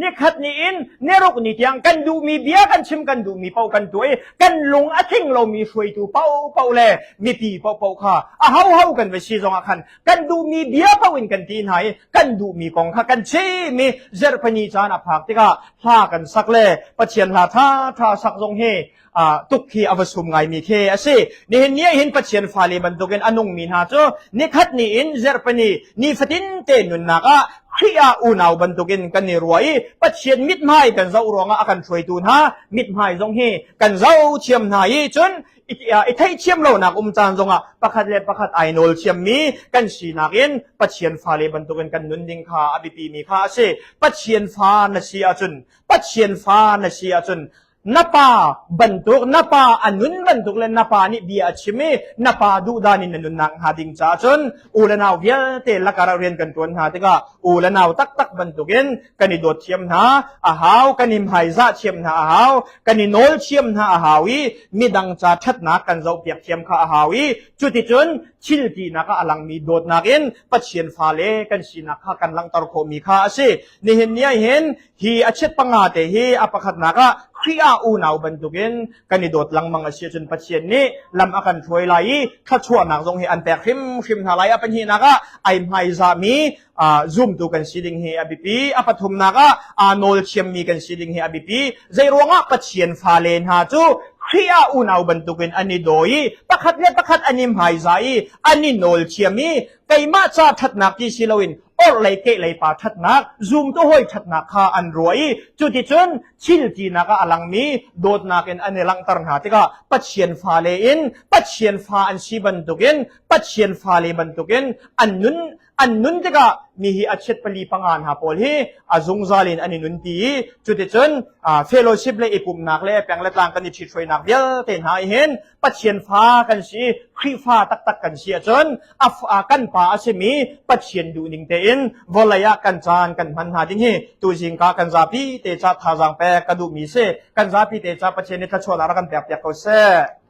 Nikhat ni in niruk ni tiang kan duhmi bia kan chim kan duhmi paoh kan tuah i kan lung a tling lomi hruaitu paohpaoh le mipi paohpaoh kha a hoho kan va si zongah khan kan duhmi bia paoh in kan ti hna i kan duhmi kong kha kan chim i zarhpini caan a phak tikah hla kan sak le Pathian hla ṭha ṭha sak zong hi tuk khi a va sum ngaimi khi a si. Nihin ni ah hin Pathian fale bantukin a nungmi hna cu nikhat ni in zarhpini nifatin te nunnak ah Khrih ah unau bantukin kan i ruah i Pathian mithmai kan zoh ruangah a kan hruaitu hna mithmai zong hi kan zoh thiam hna i cun i theihthiam lonak um caan zongah pakhat le pakhat ai nawl thiammi kan sinak in Pathian fale bantukin kan nun ding kha a biapimi kha a si. Pathian fa na si ahcun Pathian fa na si ahcun Na pa bantuk, na pa a nun bantuk le na pa nih bia a chim i na pa duhdan in na nunnak hnga ding caah cun u le nau vialte lakar ah rian kan ṭuan hna tikah u le nau taktak bantukin kan i dawt thiam hna a hau, kan i hmaizah thiam hna a hau, kan i nawl thiam hna a hau i midang ca ṭhatnak kan zohpiak thiam kha a hau i cuticun thil tinak ah a langmi dawtnak in Pathian fale kan sinak kha kan langhter khawhmi kha a si. Nihin ni ah hin Hi a chiat panga te hi a pakhatnak ah Khrih ah unau bantukin kan i dawt lengmang a si ahcun Pathian nih lam a kan hruai lai i thluachuahnak zong hi an pek hrimhrim hna lai. A pahnihnak ah ai hmaizahmi zumtu kan si ding hi a biapi. A pathumnak ah aa nawl thiammi kan si ding hi a biapi. Zeiruangah Pathian fale hna cu Khrih ah unau bantukin an i daw i pakhat le pakhat an i hmaizah i an i nawl thiam i keimah ca ṭhatnak ti si loin orhlei kehlei pa ṭhatnak, zumtu hawi ṭhatnak kha an ruah i cuticun thil tinak ah a langmi dawtnak in an i langhter hna tikah Pathian fale in Pathian fa an si bantukin Pathian fale bantukin an nun an nun tikah mi hi a chiat pali panga hna pawl hi a zungzal in an i nunpi i cuticun fellowship le i pumhnak le peng le tlang kan i ṭhithruainak vialte hna hin Pathian fa kan si, Khrihfa taktak kan si ahcun a kan pa a simi Pathian duhning tein vawlei ah kan caan kan hman hna ding hi tuzing ka kan zapi te ca thazaang pek ka duhmi si. Kan zapi te ca Pathian nih thluachuahnak rak kan pek piak ko seh.